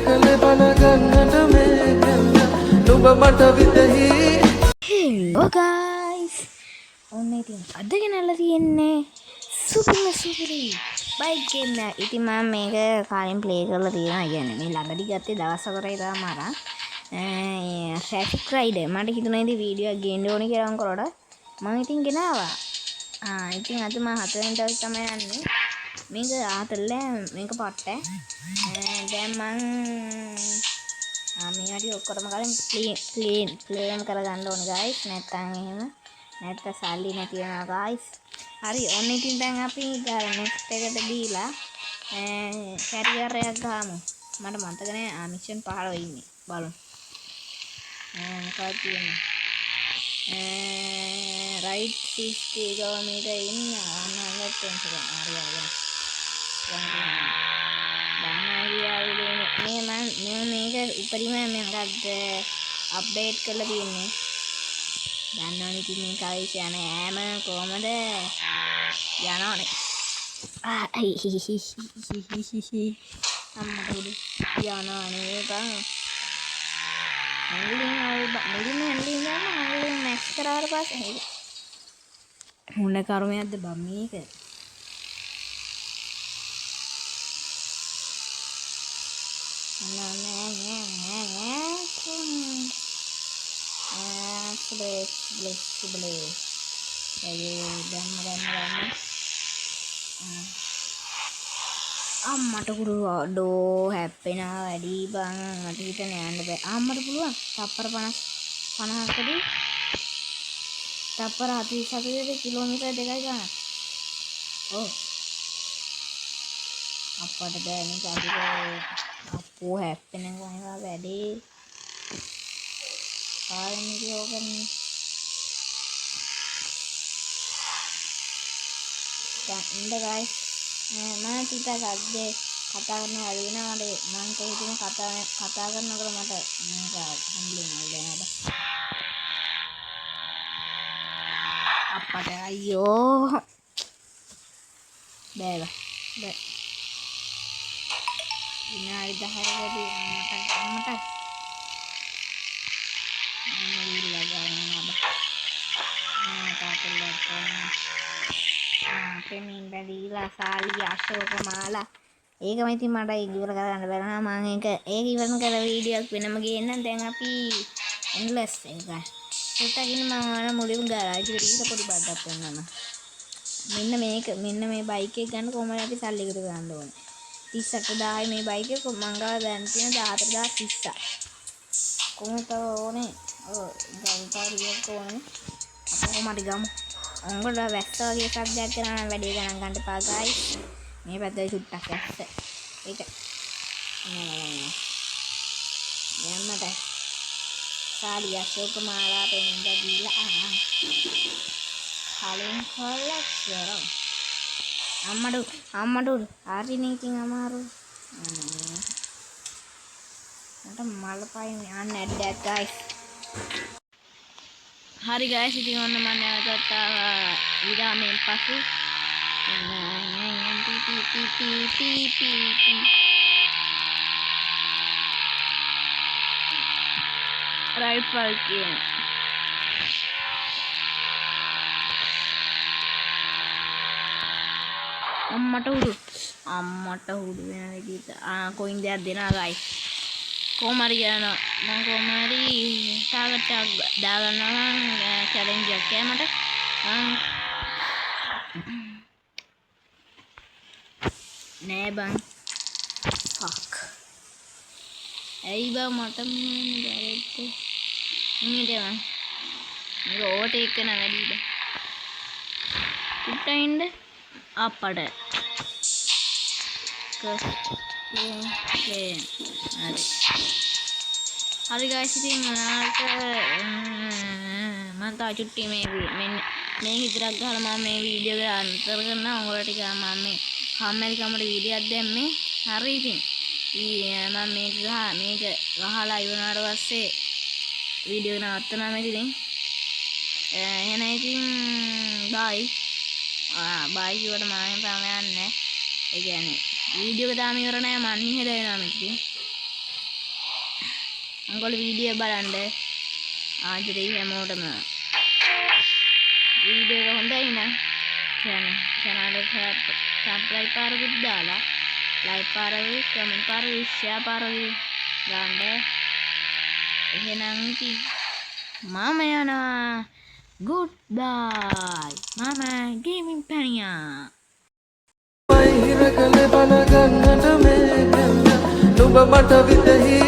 කළේ බණ ගන්නට මේ කෙල්ල නුඹ මට විදෙහි. හෙලෝ ගයිස්, ඔන්න ඉතින් අද ගෙනල්ලා තියෙන්නේ සුපිරිම සුපිරි බයික් ගේම් එක. ඉතින් මම මේක කලින් ප්ලේ කරලා තියෙනවා. ඒ කියන්නේ මේ ළඟදි ගත්තේ දවස් හතරයි තාම අරන්. ට්‍රැෆික් රයිඩර් මට හිතුණා ඉතින් වීඩියෝ එකක් ගේන්න ඕනේ කියලා අංකලට. මං ඉතින් ගෙනාවා. ඉතින් අද මම හතරවෙනි දවසේ තමයි යන්නේ. මේක ආතල් නෑ, මේක පට්ට. දැන් මං මේ ටික ඔක්කොටම කලින් ක්ලීන් ක්ලීන් ක්ලේම් කරගන්න ඕනේ ගයිස්. නැත්තම් එහෙම නැත්තම් සල්ලි නැති වෙනවා ගයිස්. හරි, ඔන්න ඉතින් දැන් අපි නෙක්ස්ට් එකට දීලා කැරියර් එකක් ගහමු. මට මතක නෑ. මිෂන් 15 ඉන්නේ. බලමු. මොකක්ද තියෙන්නේ? රයිට් 60 කිලෝමීටර් ඉන් 110 සෙකන්ඩ්. හරි හරි යන්න. මේ මං මම මේක උපරිම මොකද්ද අප්ඩේට් කරලා තියෙන්නේ. දන්නවනේ ඉතින් මේ කයිස් යන ඈම කොහමද යනවනේ. ආ අම්මට උඩ යනවනේ බං. හැන්ඩ්ලින් අවුල් බං. මුලින්ම හැන්ඩ්ලින් ගන්න, හැන්ඩ්ලින් මැක්ස් කරාට පස්සේ මොන කර්මයක්ද බං මේක. නෑ නෑ නෑ නෑ. සුබේ සුබේ සුබේ. අයියෝ, දැම්ම දැම්ම දැම්ම. අම්මට කුඩු ඩෝ හැප්පෙනවා වැඩි බං. මට හිතන්නේ යන්න බෑ. අම්මට පුළුවන්. තප්පර 50 50කදී තප්පර 44 කිලෝමීටර් දෙකයි ගන්න. ඔව්. අප්පට බෑ මේක අධික. අප්පෝ හැප්පෙනවා වැඩි. කාරණේ කියෝගන්නේ. දැන් ඉන්න ගයිස්. මම ටිකක් අද්දේ කතා කරන අඩු වෙනවා මට. මං කොහොමද කතා කතා කරනකොට මට මේක හැන්ඩ්ලින් අවුල් වෙනවා. අප්පට අයියෝ බෑ බෑ බෑ. විනාඩි 10කට වැඩි. අම්මට අම්මට අන්න වීල්ලා ගන්නවා බා. තාත්තලා පෙමින් බැඳීලා සාලි අශෝක මාලා. ඒකම ඉතින් මට ඒක ඉවර කරගන්න බැරි වුණා. මං ඒක ඒක ඉවර කරලා වීඩියෝ එකක් වෙනම ගේන්නම්. දැන් අපි එන්ඩ්ලස් එක ගන්න. චුට්ටක් ඉන්න, මං ඔයාලා මුලින්ම ගාරාජ් එකට ගිහලා පොඩි බද්දක් පෙන්නන්න. මෙන්න මේක, මෙන්න මේ බයික් එක ගන්න කොහොමද අපි සල්ලි එකතු කරන්න ඕනේ. 38000යි මේ බයික් එක. මං ගාව දැන් තියෙන 14020ක්. කොහොමද තව ඕනේ? ඔව්, තව තව ටිකක් ඕනේ. අපි කොහොම හරි ගමු. උඹට වැස්ස වගේ සද්දයක් කරා නම් වැඩි ගණන් ගන්න එපා ගයිස්. මේ පැත්තේ චුට්ටක් වැස්ස. ඒක නෑ නෑ නෑ. යන්නට. සාලි අශෝක මාලා පෙන්ද දීලා කලින් කොල්ලක්. අම්මට අම්මට හරිනේ ඉතින් අමාරු. මට මල පයින් යන්න ඇද්දක් ගයිස්. හරි ගයිස්, ඉතින් ඔන්න මම නැවතත් ආවා විරාමයෙන් පසු. නෑ P P P P P P P. Rifle කියන අම්මට හුඩු අම්මට හුඩු වෙන විදිහට කොයින් දෙයක් දෙනවා ගයිස්. කොහොම හරි යනවා මං. කොහොම හරි ටාගට් එකක් දාගන්නවා නම් චැලෙන්ජ් එකක් ඈ මට. මං නෑ බං. ෆක්, ඇයි බං මට මෙහෙම බැරිද? මේක බං මේක ඕවර්ටේක් කරන වැඩි බං. චුට්ටක් ඉන්න අප්පට හරි හරි ගයිස්. ඉතින් ඔයාලට මං තව චුට්ටි මේ මෙන්න මේක විතරක් ගහලා මම මේ වීඩියෝ එක අන්තර කරනවා. ඔයාලට ටික මම මේ කම්මැලි කමට වීඩියෝ එකක් දැම්මේ. හරි, ඉතින් මම මේක ගහ මේක ගහලා ඉවර වුණාට පස්සේ වීඩියෝ එක නවත්තනවා මේ. ඉතින් එහෙනම් ඉතින් බයි. බයි කිව්වට මම තාම යන්නේ. ඒ කියන්නේ වීඩියෝ එක තාම ඉවර නෑ. මං නිහඬ වෙනවා මේ ඉතින්. ඔයගොල්ලෝ වීඩියෝ බලන්න. ආදරේ හැමෝටම. වීඩියෝ එක හොඳයි නම් චැනල් එක සබ්ස්ක්‍රයිබ් පාරකුත් දාලා, ලයික් පාරකුත්, කමෙන්ට් පාරකුත්, ෂෙයා පාරකුත් දාන්න. එහෙනම් ඉතින් මම යනවා. Goodbye. මම ගේමින් පැණියා. හිර කළේ බණ ගන්නට මේ හැන්ද. නුඹ මට විතෙහි.